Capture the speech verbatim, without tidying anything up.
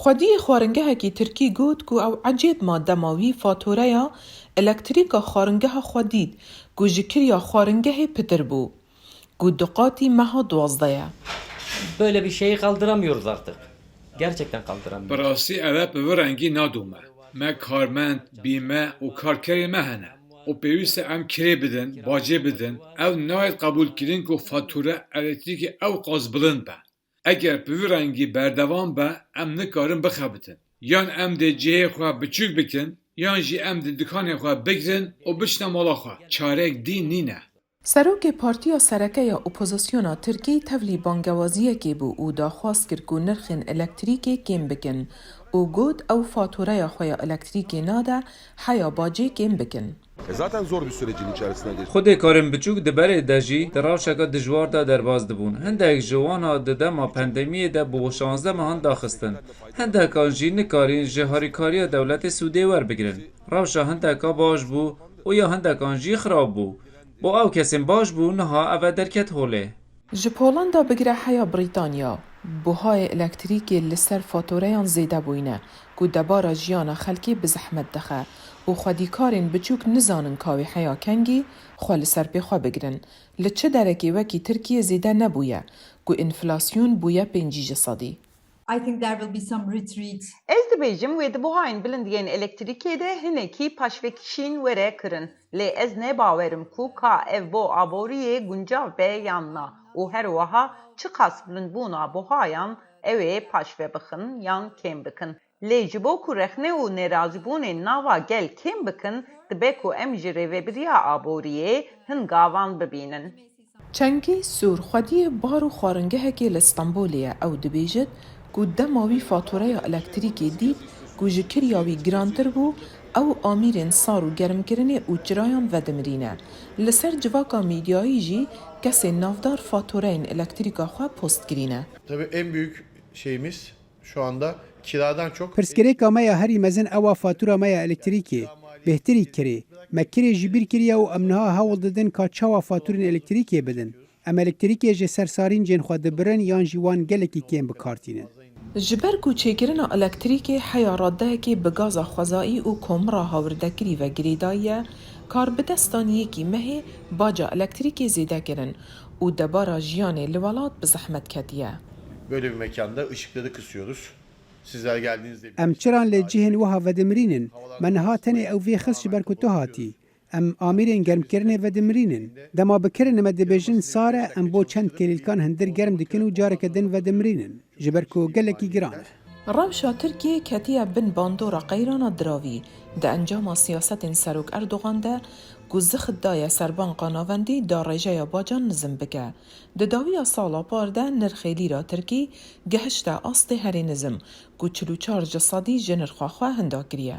Xwediyê xwaringehekî Tirkî got ku ew ecêb ma dema wî fatureya elektrîka xwaringeha xwe dît ku ji kiriya xwaringehê pitir bû, ku du qatî meha duwazdeh ye. Böyle bir şeyi kaldıramıyoruz artık. Gerçekten kaldıramıyoruz. Bi rastî eve bi vî rengî nadome. Me karmend, bîme û karkerên me hene û pêwîst e em kirê bidin, bacê bidin. Ew nayê qebûlkirin ku fature elektrîkê ew qas bilind be. Eger bi vî rengî berdewam be, em nikarin bixebitin. Yan em dê cihê xwe biçûk bikin, yan jî em dê dikanê xwe bigirin û biçine mala xwe. Çarek dî nîne. Serokê Partiya Sereke ya Opozisyona Tirkî tevlî bangewaziyekê bû û daxwaz kir ku nirxên elektrîkê kêm bikin û got ew fatureya xwe ya elektrîkê nade heya bacê kêm bikin. E, zaten zor bir sürecin içerisine geçtik. Xwedê karên biçûk di berê de jî di rewşeke dijwar de derbas dibûn. Hindek ji wan a di dema pandemiyê de bo şazdeh mehan daxistin. Hindekan jî nikarîn ji harîkariya dewletê sûdê werbigirin. Rewşa hindeka baş bû û ya hindekan jî xirab bû. Bo ew kesên baş bû niha eve derket holê. Ji Polanda bigire heya Brîtanya, buhayê elektrîkê li ser fatureyan zêde bûyne, ku debara jiyana xelkê bi zehmet dixe û xwedîkarên biçûk nizanin ka wê heya kengî xwe li ser pê xwe bigirin. Li çi derekê wekî Tirkiye zêde nebûye, ku enflasyon bûye pêncî ji sedî. I think there will be some retreat. Ez dibêjim wê di buhayên bilind yên elektrîkê de hinekî paşvekişîn were kirin, lê ez ne bawer im ku ka ev bo aboriyê guncav be yan na û her wiha çiqas bilindbûna buhayan ew ê paşve bixin yan kêm bikin. Lê ji bo ku rexne û nerazîbûnên nava gel kêm bikin, dibe ku em ji rêvebiriya aboriyê hin gavan bibînin. Çengîz Sûr xwediyê bar û xwaringehekê li Stenbolê ye. Ew dibêjit ku dema wî fatureya elektrîkê dît ku ji kiriya wî girantir bû, ew amîrên sar û germkirinê û çirayan vedimirîne. Li ser civaka medyayî jî kesên navdar fatureyên elektrîka xwe post kirîne. Tabii en büyük şeyimiz şu anda kiradan çok Pirsgirêka me ya herî mezin ew a fatura me ya elektrîkê, bêhtirî kirê. Me kirê ji bîr kiriye û em niha hewl didin ka çawa faturên elektrîkê bidin. Em elektrîkê ji ser sarîncên xwe dibirin yan jî wan gelekî kêm bi kar tînin. Ji ber ku çêkirina elektrîkê heya radeyekê bi gaza xwezayî û komira hawirdekirî ve girêdayî ye, karbidestan yekî mehê baca elektrîkê zêde kirin û debara jiyanê li welat bi zehmet ketiye. Böyle bir mekanda ışıkları kısıyoruz. Sizler geldiğinizde Em çiran li cihên wiha vedimirînin. Me niha tenê ew vê xist ji ber ku tu hatî. Em amîrên germkirinê vedimirînin. Dema bi kirin me dibêjin sar e, em bo çend kilîlkan hindir germ dikin û careke din vedimirînin. Ji ber ku gelekî giran e. Rewşa Tirkiyê ketiye bin bandora qeyrana diravî. Di encama siyasetên Serok Erdogan de ku zixit daye ser banka navendî da rêjeya bacan nizim bike. Di dawiya sala par de nirxê lîra tirkî gehişte astê herê nizim ku çil û çar ji sedî ji nirxa xwe hinda kiriye.